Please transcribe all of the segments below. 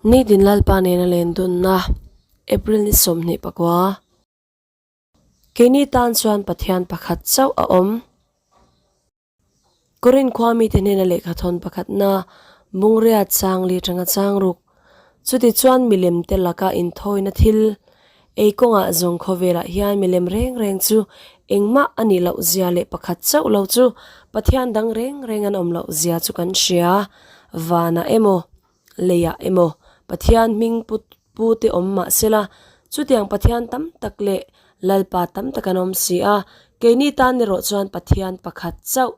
Nitin Lalpa nena len dunna April ni 29. Keini tan chuan Pathian pakhat chauh a awm. Korin khua mite hnena lehkha thawn pakhatna Bungria chang li atanga chang ruk. Chuti chuan milem te laka inthawina thil ei kawngah zawng khawvelah hian milem reng reng chu engmah a nih loh zia leh pakhat chauh lo chu Pathian dang reng reng an awm loh zia chu kan hria. Vanah emaw Leiah emaw Pathian hming pu pu te awm mah sela, chutiang Pathian tam tak leh Lalpa tam tak an awm si a, keini tan erawh chuan Pathian pakhat chauh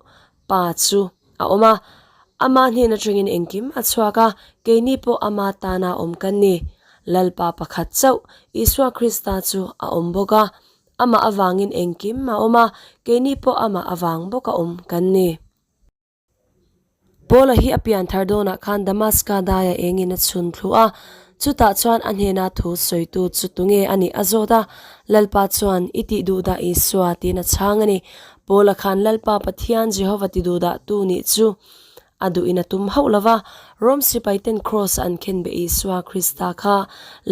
Pa chu a awm a, Ama hnen atangin engkim a chhuak a, keini pawh Ama tana awm kan ni. Lalpa pakhat chauh, Isua Krista chu a awm bawk a, Amah avangin engkim a awm a, keini pawh Amah avang bawka awm kan ni. Paula hi a pian thar dawnah khan Damaska daia engin a chhun thlu a, chutah chuan a hnena thu sawitu chu tunge a nih a zawt a, Lalpa chuan, I tih duhdah Isua, tiin a chhang a ni. Paula khan Lalpa Pathian Jehova ti duhdahtu nih chu a duhin a tum hauh lo va, Rom sipaiten kraws an khenbeh Isua Krista kha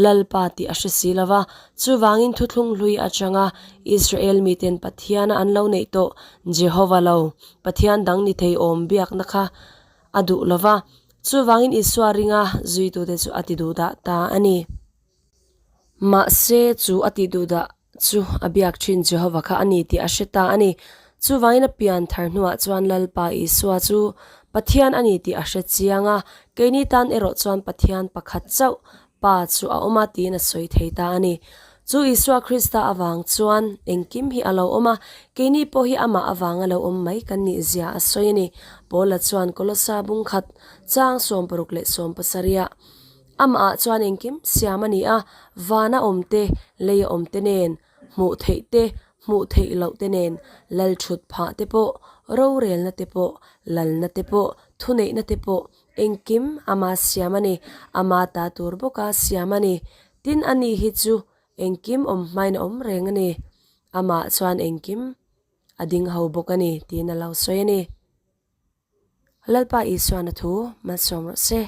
Lalpa tih a hre si lo va, chuvangin thuthlung hlui atanga Israel miten Pathiana an lo neih tawh Jehova lo Pathian dang ni thei awm biakna kha a duh lo va, chuvangin Isua ringa zuitute chu a ti duhdah ta a ni. Mahse, chu a tih duhdah chu a biak thin Jehova kha a ni tih a hre ta a ni. Chuvangin a pian thar hnuah chuan Lalpa Isua chu Pathian a ni tih a hre chiang a, keini tan erawh chuan Pathian pakhat chauh Pa chu a awm a tiin a sawi thei ta a ni. Chu Isua Krista avang chuan engkim hi a lo awm a, keini pawh hi amah avanga lo awm mai kan nih zia a sawi a ni. Paula chuan Kolosa bungkhat chang 60 leh 70 ah, Amah ah chuan engkim siam a ni a, vana awm te, leia awm te nen, hmuh theih te, hmuh theih loh te nen, lal thut phah te pawh, rorelna te pawh, lalna te pawh, thuneihna te pawh, Engkim ama siam a ni, ama ta tur bawka siam a ni. Tin ani hi chu engkim awm hmain a awm reng a ni. Amah chuan engkim a ding ho bawk a ni tiin a lo sawi a ni. Lalpa Isuana thu malsawm rawh se.